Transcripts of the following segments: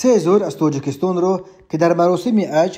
3 зоир аз Тоҷикистонро, ки дар маросими ҳаҷ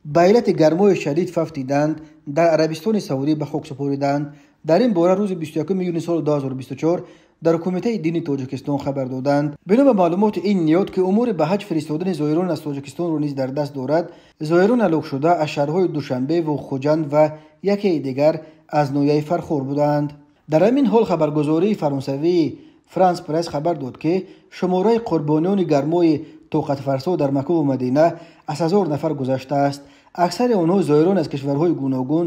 ба иллати гармои шадид фавтиданд, дар Арабистони Саудӣ ба хок супориданд. Дар ин бора рӯзи 21 июни соли 2024 дар Кумитаи дини Тоҷикистон хабар доданд. Бино ба маълумоти ин ниҳод, ки умури ба ҳаҷ фиристодани зоирон аз Тоҷикистонро низ дар даст дорад, зоирон ҳалокшуда аз шаҳрҳои Душанбе ва Хуҷанд ва якеи дигар аз ноҳияи Фархор буданд. Дар ҳамин ҳол хабаргузории фаронсавии Франс Пресс хабар дод, ки шумораи қурбониёни гармои тоқатфарсо дар Макка ва Мадина аз 1000 нафар гузаштааст. Аксари онҳо зоирон аз кишварҳои гуногун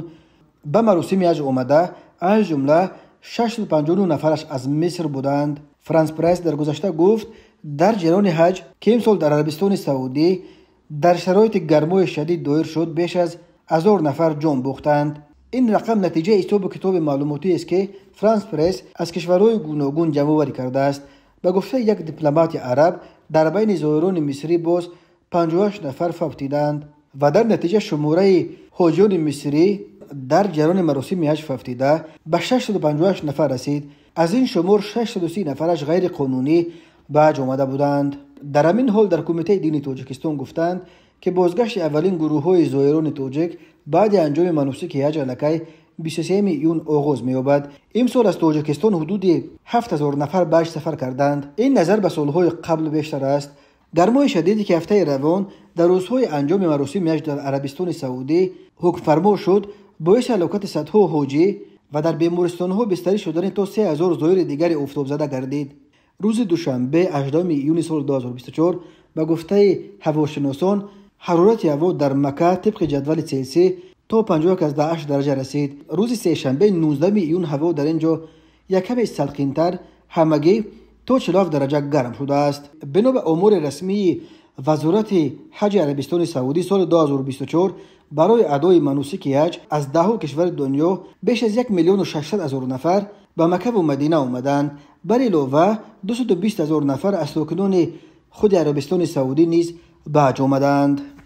ба маросими ҳаҷ омада, аз ҷумла 659 нафараш аз Миср буданд. Франс Пресс дар гузашта гуфт, дар ҷараёни ҳаҷ, ки имсол дар Арабистони Саудӣ дар шароити гармои шадид доир шуд, беш аз 1000 нафар ҷон бохтанд. Ин рақам натиҷаи ҳисобу китоби маълумотиест, ки Франс Пресс аз кишварҳои гуногун ҷамъоварӣ кардааст. Ба гуфтаи як дипломати араб, дар байни зоирони мисрӣ боз 58 нафар фавтиданд ва дар натиҷа шумораи ҳоҷиёни мисрӣ дар ҷараёни маросими ҳаҷ фавтида ба 658 нафар расид. Аз ин шумор 630 нафараш ғайриқонунӣ ба ҳаҷ омада буданд. Дар ҳамин ҳол дар Кумитаи дини Тоҷикистон гуфтанд, ки бозгашти аввалин гурӯҳҳои зоирони тоҷик баъди анҷоми маносики ҳаҷ аллакай 23 июн оғоз меёбад. Имсол аз Тоҷикистон ҳудуди 7000 нафар ба ҳаҷ сафар карданд. Ин назар ба солҳои қабл бештар аст. Гармои шадиде, ки ҳафтаи равон дар рӯзҳои анҷоми маросими ҳаҷ дар Арабистони Саудӣ ҳукмфармо шуд, боиси ҳалокати садҳо ҳоҷӣ ва дар бемористонҳо бистарӣ шудани то 3000 зоири дигари офтобзада гардид. Рӯзи душанбе, 18 июни соли 2024, ба гуфтаи ҳавошиносон, ҳарорати ҳаво дар Макка тибқи ҷадвали Целсий то 51,8 дараҷа расид. Рӯзи сешанбе, 19 июн, ҳаво дар ин ҷо яккаме салқинтар, ҳамагӣ то 47 дараҷа гарм шудааст. Бино ба омори расмии Вазорати ҳаҷи Арабистони Саудӣ, соли 2024 барои адои маносики ҳаҷ аз даҳҳо кишвари дунё беш аз 1 600 000 нафар ба Макка ва Мадина омаданд. Бар илова 220 000 нафар аз сокинони худи Арабистони Саудӣ низ ба ҳаҷ омаданд.